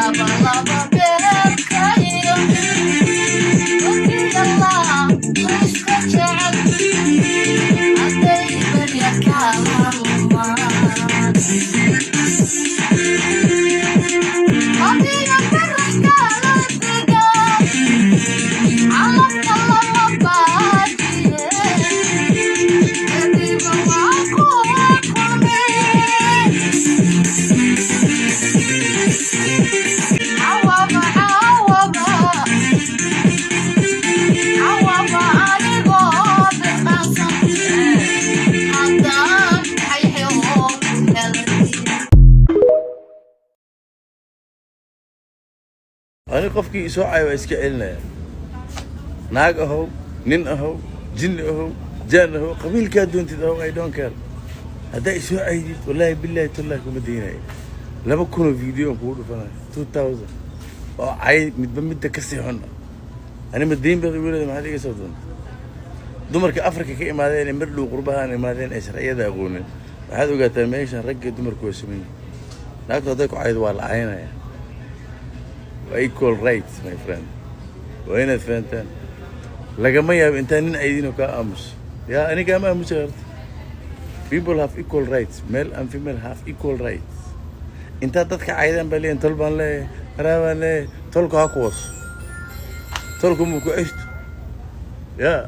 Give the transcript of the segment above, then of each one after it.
Laba beerkayo wakiyallah iska jecel hadday barya kala lumaan. Adiga barax kala diga, calafka lama baajiye, kadiba waa kuwa kulmay. Cawaba, cawaba, cawaba, anigoo birqaansan haddaan xayxoo ku helay. Ani qofkii isoo cayo waa iska celinaya. Naag ahow, nin ahow, jinni ahow, jaan ahow, qabiilkaa doontid ahow, I don't care. Haddaa isoo caydid, wallaahi, billahi, tallahi, kuma daynaya. 2000 oo video aan kugu dhufanayo, 2000 oo cay, midba midda ka sii xun. Ani ma dayn baad igu leedahay? Maxaad iga soo doonta? Dumarka Afrika ka imaadeen ee mar dhow qurbahaan imaadeen ee sharciyada aqoonin, waxaad ogaataa meeshan ragga dumarku waa siman yihiin. Naagtu hadday ku caydo, waa la caynaya. Waa equal rights, my friend, waa inaad fahantaan. Lagama yaabo intaan nin caydinoo kaa aamuso. Yaa aniga ama aamusa horta? People have equal rights. Male and female have equal rights. Intaad dadka caydaan baa leeyahin, tol baan leeyahay, qaraa baan leeyahay. Tolku ha ku waso, tolku muu ku ceshto, ya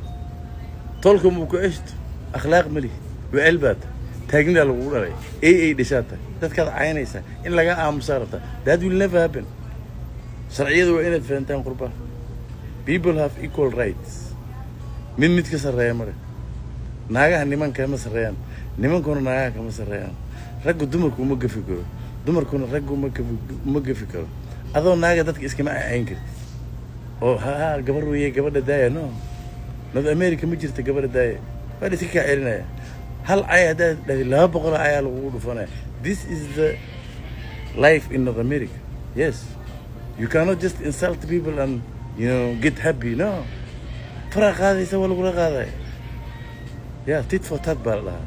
tolku muu ku ceshto. Akhlaaq ma lihi, wecel baa tahay, taagnidaa lagugu dhalay, ay dhashaa tahay. Dadkaad caynaysaa in laga aamusaa rabtaa. That will never happen. Sharciyadu waa inaad fahantaan. Qurbaha people have equal rights. Mid mid ka sarreeya male. Naagaha nimanka kama sarreeyaan, nimankuna naagaha kama sarreeyaan. Raggu dumarku uma gafi karo, dumarkuna raggu uma gafi karo. Adoo naaga dadka iskama cayn kartid oo ha gabar weeye, gabadha daaya. No, North America ma jirta gabadha daaya. Waa la iska kaa celinaya. Hal cay haddaad dhahdi, 200 oo cayaa lagugu dhufanaya. This is the life in North America. Yes, you cannot just insult people and get happy. No, faraa qaadaysa, waa lagula qaadaya. Yeah, tit for tat baa la dhahaa.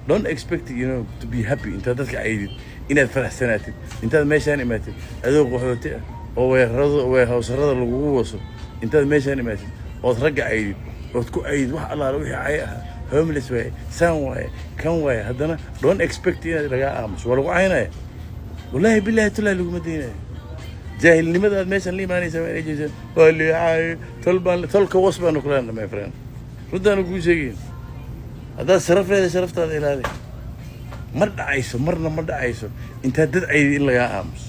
Don't expect to be happy intaad dadka caydid inaad faraxsanaatid. Intaad meeshaan imaatid adoo qaxooti ah oo weerarada weerhawsarada lagugu waso, intaad meeshaan imaatid ood ragga caydid, ood ku caydid wax allaala wixii cay ahaa, homeless waaye, saan waaye, kan waaye, haddana don't expect inaad lagaa aamuso. Waa lagu caynaya. Wallaahi, billahi, tullahi, laguma daynaya. Jaahilnimada aad meeshan la imaanaysa waa inay jeesaan. Waa liicaayo, tol baan, tolka was baanu kulaana. My friend, runtaanu kuu sheegayn. Haddaad sharaf leedahay, sharaftaada ilaali. Ma dhacayso, marna ma dhacayso intaad dad caydi in lagaa aamuso.